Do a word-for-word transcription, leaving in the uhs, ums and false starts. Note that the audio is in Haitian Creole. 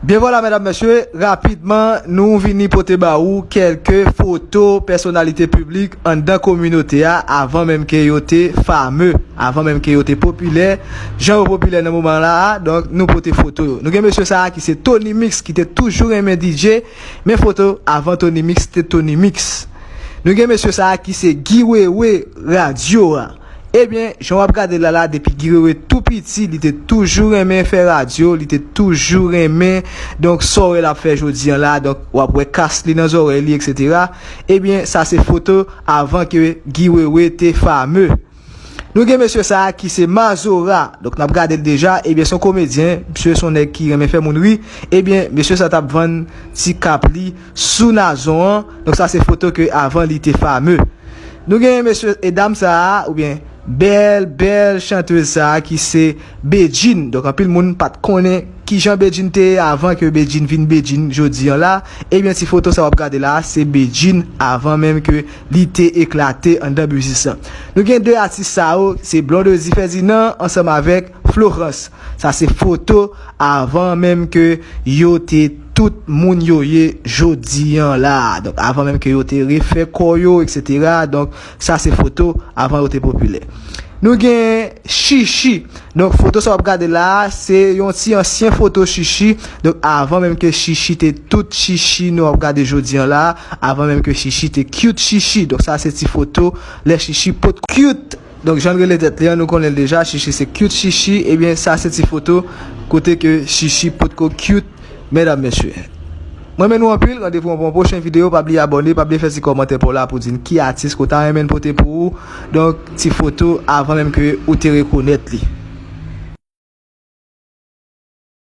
Byen vwala, medam, mesye, rapidman, nou vini pote ba ou kèlke foto pèsonalite piblik anndan kominote a avan menm ke yo te fame, avan menm ke yo te popilè, jan yo popilè nan moman la a, donk nou pote foto yo. Nou gen mesye sa a ki se Tony Mix, ki te toujou renmen D J, men foto avan Tony Mix te Tony Mix. Nou gen mesye sa a ki se Guy Wewe radyo a. Ebyen, jan w ap gade l la la, depi Guy Wewe tou piti, li te toujou renmen fè radyo, li te toujou renmen, donk, sa w wè l ap fè jodi an la, donk, w ap wè kas li nan zòrèy li, etsetera. Ebyen, sa se foto avan ke Guy Wewe te fame. Nou gen mesye sa a ki se Mazora, donk, n ap gade l deja, ebyen, se yon komedyen, misye se yon nèg ki renmen fè moun ri, ebyen, mesye sa t ap vann ti kap li sou Nazon an, donk, sa se foto ke avan li te fame. Nou gen mesye e dam sa a, oubyen bèl, bèl chantez sa a ki se Bedjine. Donk, anpil moun pa t konnen kijan Bedjine te ye avan ke Bedjine vin Bedjine jodi an la. Ebyen, ti foto sa w ap gade la a, se Bedjine avan menm ke li te eklate anndan biznis lan. Nou gen de atis sa yo, se Blondedy Ferdinand ansanm avèk Florence. Sa se foto avan menm ke yo te tout moun yo ye jodi an la. Donk, avan menm ke yo te refè kò yo, etsetera. Donk, sa se foto avan yo te popilè. Nou gen Chichi. Donk, foto sa w ap gade la a, se yon ti ansyen foto Chichi. Donk, avan menm ke Chichi te tout Chichi nou ap gade jodi an la, avan menm ke Chichi te cute Chichi. Donk, sa se ti foto lè Chichi potko cute. Donk, jan l rele tèt li an, nou konnen l deja, Chichi se cute Chichi. Ebyen, sa se ti foto kote ke Chichi potko cute, medam, mesye. Mwen renmen nou anpil, randevou an pou yon pwochen videyo, pa bliye abòne, pa bliye fè ti kòmantè pa w la pou di n ki atis ke w ta renmen n pote pou ou. Donk, ti foto avan menm ke ou te rekonèt li.